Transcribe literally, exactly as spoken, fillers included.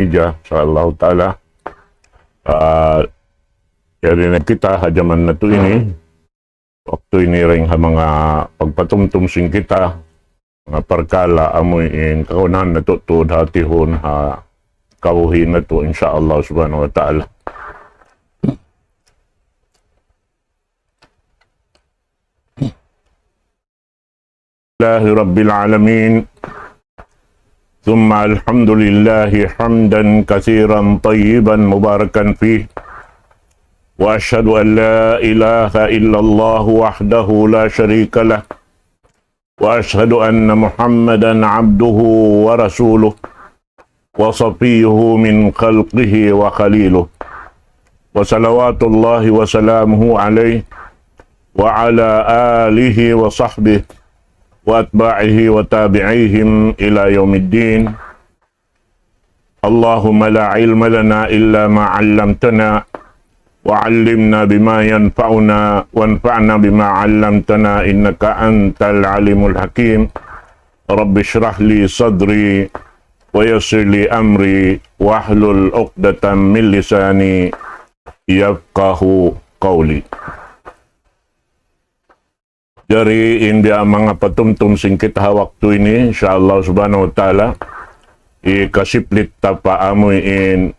Hijrah, insha Allah Ta'ala. Ah, yari na kita ha jaman natu' ini. Waktu ini dayn ha manga pagpatumtum sin kita, manga parkala' amu in kagunahan natu' tuud hatihun ha kabuhi' natu', insha Allah subhanahu wa ta'ala. لله رب العالمين. ثم الحمد لله حمدا كثيرا طيبا مباركا فيه. وأشهد أن لا إله إلا الله وحده لا شريك له. وأشهد أن محمدا عبده ورسوله. وصفيه من خلقه وخليله. وصلوات الله وسلامه عليه وعلى آله وصحبه وأتباعه وتابعيهم إلى يوم الدين. اللهم لا علم لنا إلا ما علمتنا وعلمنا بما ينفعنا وانفعنا بما علمتنا إنك أنت العليم الحكيم. رب اشرح لي صدري ويسر لي أمري واحلل عقدة من لساني يفقه قولي. Jari in biya' manga patumtum sin kita ha waktu ini, insha Allah subhanahu wa ta'ala, hikasiplit ta pa amu in